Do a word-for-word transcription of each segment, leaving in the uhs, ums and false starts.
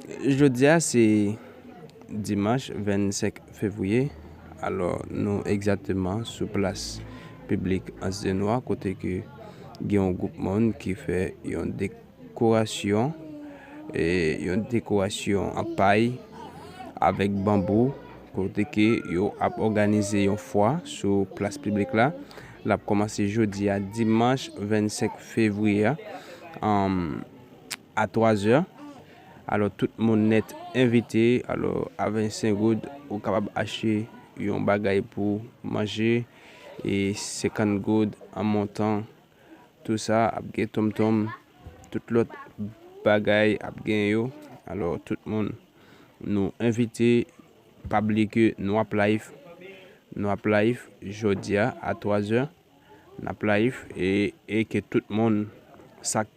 Jodi a se dimanch vennsenk fevriye. Alò, nou egzakteman sou plas piblik Anse des Noix, kote ke gen yon gwoup moun ki fè yon dekorasyon, e, yon dekorasyon an pay avèk banbou, kote ke yo ap òganize yon fwa sou plas piblik la. L ap kòmanse jodi a, dimanch vennsenk fevriye a, um, a twa zè. Alò, tout moun nèt envite. Alò, a vennsenk goud, ou kapab achte yon bagay pou manje, e senkant goud an montan. Tou sa ap gen tonmtonm, tout lòt bagay ap gen yo. Alò, tout moun, nou envite, pa bliye ke nou ap live, nou ap live jodi a, a twa zè, n ap live, e, e ke tout moun, sa k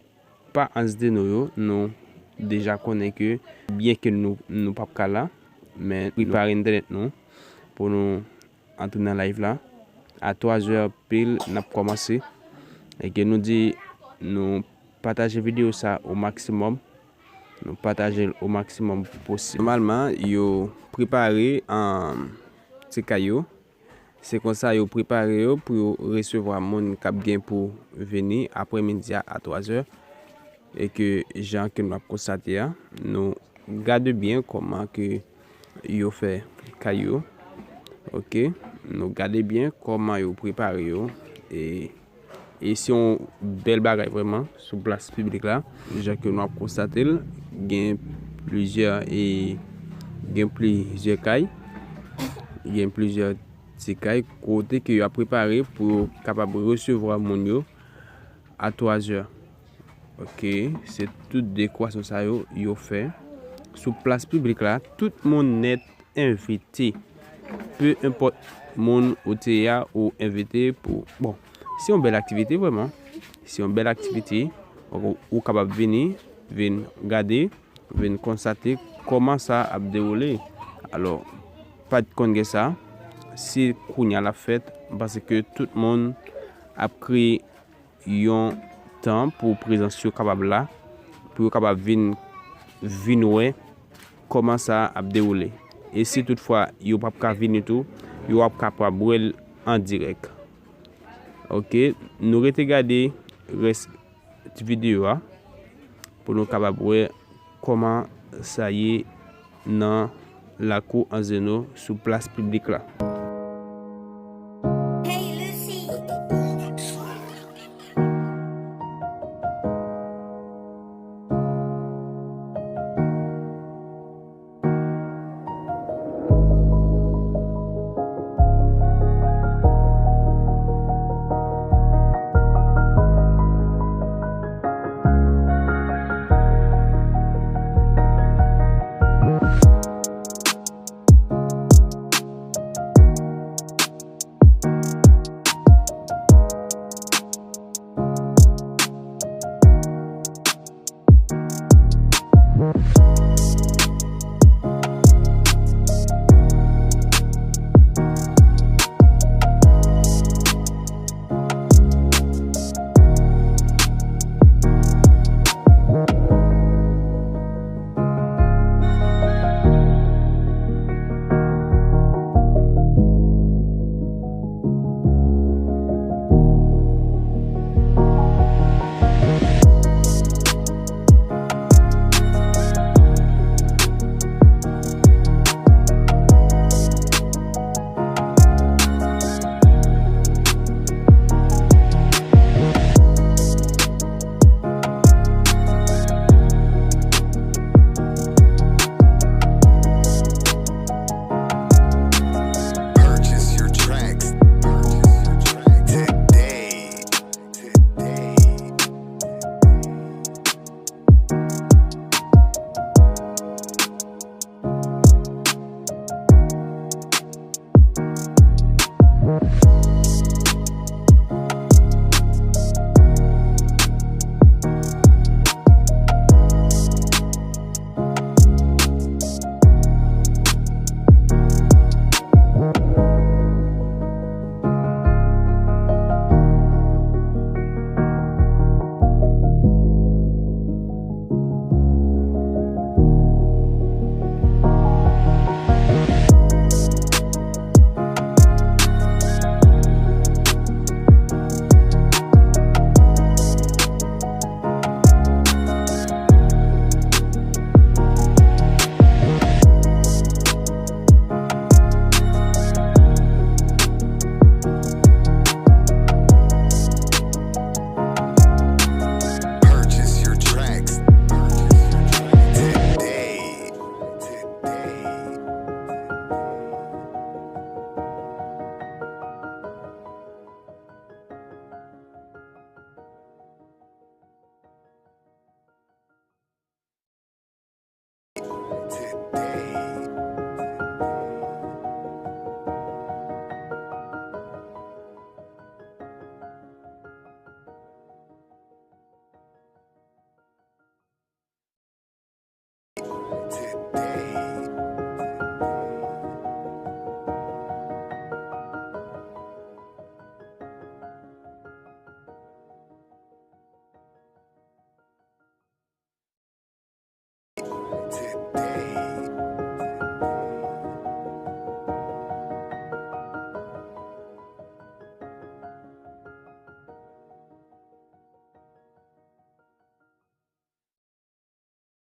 pa Anse des Noix yo, nou deja konnen ke, byen ke nou, nou p ap ka la, men nou prepare entènèt nou pou nou antre nan live la. A twa zè pil, n ap kòmanse. E ke nou di, nou pataje videyo sa o maksimòm. Nou pataje l o maksimòm posib. Nòmalman, yo prepare, um, ti kay yo. Se konsa yo prepare yo pou yo resevwa moun k ap gen pou vini aprèmidi a, a twa zè. E ke jan ke nou ap konstate a, nou gade byen kòman ke yo fè kay yo. Oke, nou gade byen kòman yo prepare yo. E, e se yon bèl bagay vrèman sou plas piblik la. Jan ke nou ap konstate l, gen plizyè, e, gen plizyè kay, gen plizyè ti kay kote ke yo ap prepare pou yo kapab resevwa moun yo a twa zè. Oke, se tout dekorasyon sa yo, yo fè. Sou plas piblik la, tout moun nèt envite. Pe enpòt moun ou te ye a, ou envite pou, bon, se yon bèl aktivite vrèman. Se yon bèl aktivite. Ou, ou kapab vini, vin gade, vin konstate kòman sa ap dewoule. Alò, pa t konn gen sa, se kounye a l ap fèt, paske tout moun ap kreye yon tan pou prezans yo kapab la, pou yo kapab vin, vin wè kòman sa ap dewoule. E si toutfwa yo p ap ka vini tou, yo ap kapab wè l an dirèk. Oke, nou rete gade rès videyo a pou nou kapab wè kòman sa ye nan lakou Anse des Noix sou plas piblik la.